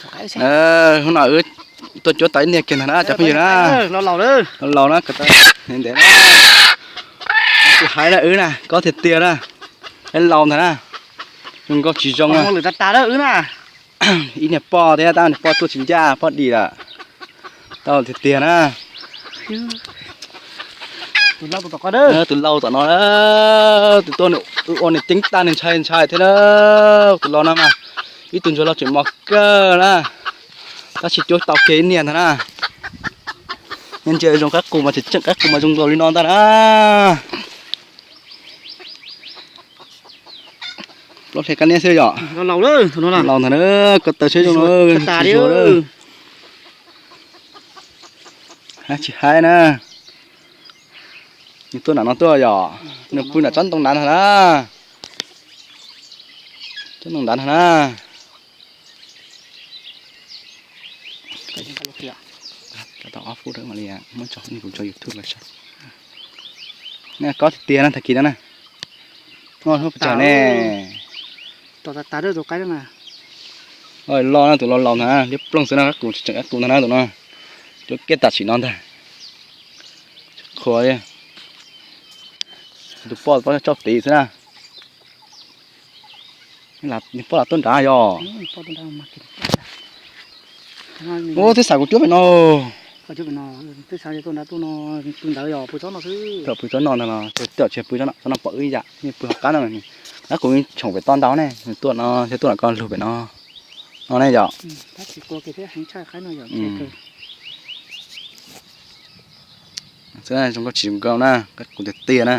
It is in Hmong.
Hnub no wb tuaj cuab tau ib niag kiag ntag na cov phooj ywg na. Laus na, ntev na. Tsis hais na wb na, kob tiag tiag na. Ib laus ntag na. Zoo nkauj tsis zoo na. Ib niag poj thiab tab niag poj tuaj tsis ncaj poj dim lawm. Tau tiag tiag na. Tus laus tom no, tus tuaj ua niag ceeb tag niag ntshai ntshai thiab na. Tus laus no mas ib tug ntsuag laus tseem mos kawg na. Tab sis cuab tau kiag ib niag ntag na. Nyob ntsia zoo qab qus mas tseem tseem qab qus mas zoo nkaus li no ntag na. Plaub hlis qab niab xwb yom. Laus ntag na, ko taw saib zoo no. Tsis haib na. Nws tuaj nram no tuaj yom, nws pw nram tsob ntoo nrad ntag na. Tsob ntoo nrad ntag na. Tau ob fub rau mam li muab tso, kuv tso YouTube los saib. Kob tiag tiag na, tag kis no na. Hnub pes tsawg ne? Loj na, tus laus laus ntag, liab ploog xwb na, qab qus tseem qab qus ntag na tus no. Cuab kiag tam sim no ntag. Qhuav li. Tus poj, poj tsauj tid xwb na. Nws poj los tuaj nrad yog. Ua twb xav kuv cuab pem no. Pw tsob no ntag los, tsis pw tsob no pom wb ib yam, pw hauv qab no. Qab qus tshoom pem toj ntau ne, nws tuaj no thiab tuaj nram ko lug pem no. No ne yom. Xwb zoo nkauj tsis zoo nkauj na, qab qus tiag tiag na.